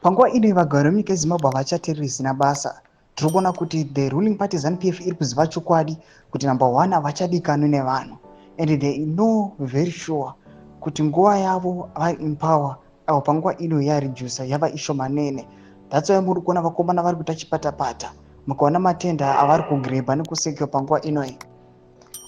Panguva ino vagari vemunyika yeZimbabwe havachateereri zvisina basa. Tiri kuona kuti the ruling party ZANU-PF iri kuziva chokwadi kuti number one havachadikanwi nevanhu and they know very sure kuti nguva yavo vari in power avo panguva ino yaredusa yava ishomanene. That's why muri kuona vakomana vari kuita chipatapata. Mukaona matenda avari kugrabha nekusecure panguva inoyi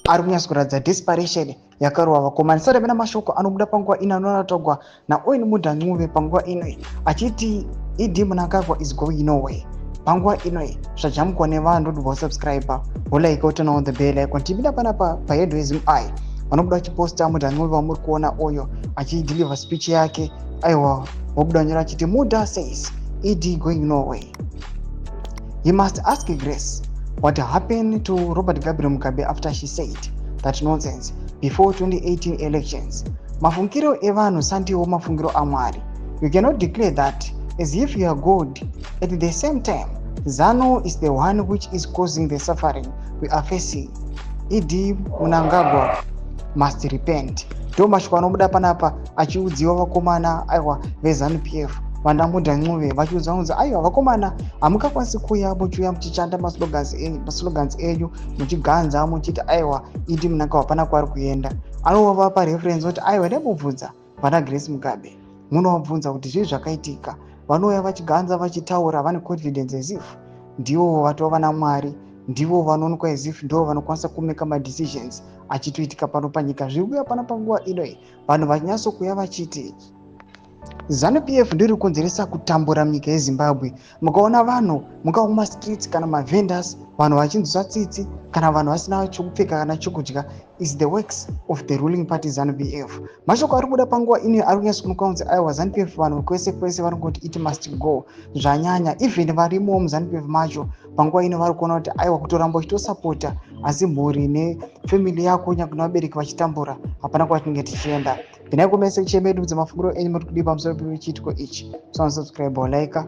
ari kunyatso kuratidza desperation yakarova vakomana. Sati pena mashoko anobuda panguva ino anoratogwa naOwen Mudha Ncube panguva inoyi achiti ED Mnangagwa is going nowhere. Panguva inoyi zvajamukwa nevanhu ndodubva usubscribe, wolike, woturn on the bell icon. Tipinda panapa pahead weZim Eye vanobuda vachiposta Mudha Ncube vamuri kuona uyo achideliver speech yake. Aiwa, wobuda nyora achiti, "Mudha says ED going nowhere. He must ask Grace what happened to Robert Gabriel Mugabe after she said that nonsense before 2018 elections. Mafungiro evanhu sandiwo mafungiro aMwari. You cannot declare that as if you are God. At the same time, ZANU is the one which is causing the suffering we are facing. ED Mnangagwa must repent." Ndo mashoko anobuda panapa achiudziwa vakomana, aiwa, veZANU PF, vanaMudha Ncube, vachiudzwa kunzi aiwa vakomana, hamungakwanisi kuuya muchiuya muchichanda maslogans enyu muchiganza muchiti aiwa ED Mnangagwa hapana kwaari kuenda. Anovapa reference kuti aiwa, ndemubvunza vana Grace Mugabe, munovabvunza kuti zvii zvakaitika. Vanouya vachiganza vachitaura vane confidence as if ndivo vatova vana Mwari, ndivo vanoonekwa as if ndivo vanokwanisa kumeka madecisions achitoitika pano panyika. Zviri kuuya pano panguva inoi vanhu vachinyatsokuuya vachiti ZANU PF ndiri kukonzeresa kutambura munyika yeZimbabwe. Mukaona vanhu mungava mumastreets kana mavendors, vanhu vachinzwa tsitsi kana vanhu vasina chokupfeka kana chokudya, is the works of the ruling party ZANU PF. Mashoko ari kubuda panguva ino ari kunyatsokuonekwa kunzi aiwa, ZANU PF vanhu kwese kwese vari kungoti it must go. Zvanyanya, even varimo muZANU PF macho panguva ino vari kuona kuti aiwa, kutoramba uchitosapota asi mhuri nefamily yako nyange nevabereki vachitambura, hapana kwatinenge tichienda. Pinai comment section medu dzemafungiro enyu muri kudii pamusoro pechiitiko ichi. Musasubscribe, like.